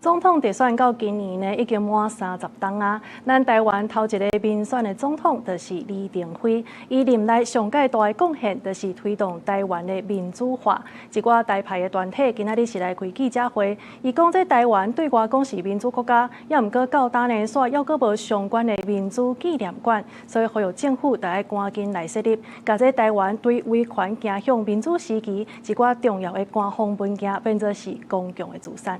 總統直選到今年呢，已經滿30冬啊。咱台灣頭一个民選的總統就是李登輝，伊任內上蓋大的貢獻就是推動台灣的民主化。一寡台派的團體今仔日是來開記者會，伊講這台灣對外講是民主國家，猶毋過到今呢，煞猶閣無相關的民主紀念館，所以呼籲政府著愛趕緊來設立，共這台灣對威權走向民主時期一寡重要的官方文件變做是公共的資產。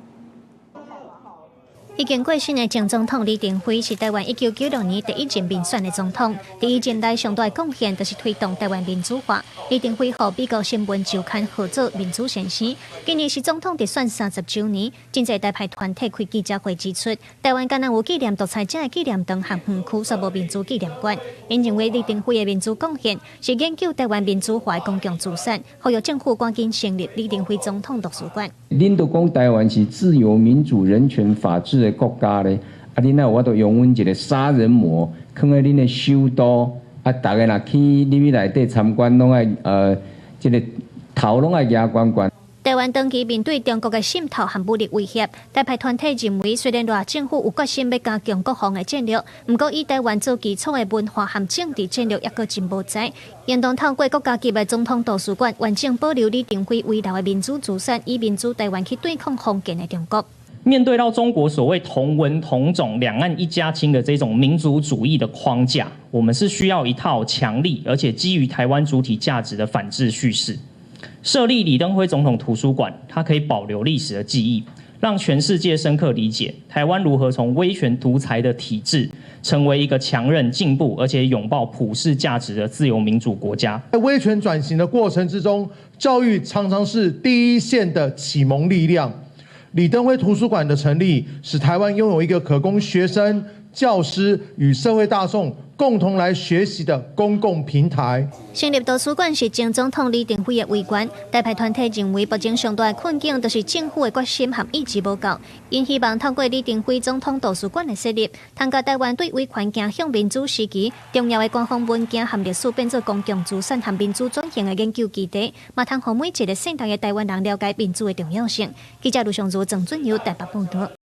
已經過身的前總統李登輝是台灣1996年第一任民選的總統，佇伊任內上大的貢獻就是推動台灣民主化。李登輝予美國新聞週刊號做民主先生。今年是總統當選30週年，真濟台派團體開記者會指出，台灣干焦有紀念獨裁者的紀念堂和園區，煞無民主紀念館。𪜶認為李登輝的民主貢獻是研究台灣民主化的公共資產，呼籲政府趕緊成立李登輝總統圖書館。恁都講台灣是自由、民主、人權、法治的國家咧，啊，恁哪有法度容忍一个殺人魔，囥佇恁的首都，啊，逐个若去入去內底參觀，攏愛這个頭攏愛額懸懸。台灣長期面對中國的滲透和武力威脅，台派團體認為，雖然賴政府有決心欲加強國防的戰略，毋過以台灣做基礎的文化和政治戰略猶閣真無知。應當透過國家級的總統圖書館，完整保留李登輝遺留的民主資產，以民主台灣去對抗封建的中國。面對到中國所謂同文同種、兩岸一家親的這種民族主義的框架，我們是需要一套強力而且基於台灣主體價值的反制敘事。設立李登輝總統圖書館，它可以保留歷史的記憶，讓全世界深刻理解台灣如何從威權獨裁的體制，成為一個強韌進步而且擁抱普世價值的自由民主國家。在威權轉型的過程之中，教育常常是第一線的啟蒙力量。李登輝圖書館的成立，使台灣擁有一個可供學生、教師與社會大眾共同來學習的公共平台。成立圖書館是前總統李登輝的遺願。台派團體認為，目前上大的困境就是政府的決心和意志無夠。𪜶希望透過李登輝總統圖書館的設立，通共台灣對威權走向民主時期重要的官方文件和歷史變做公共資產和民主轉型的研究基地，嘛通予每一个世代的台灣人了解民主的重要性。記者盧尚如、鄭俊友台北報道。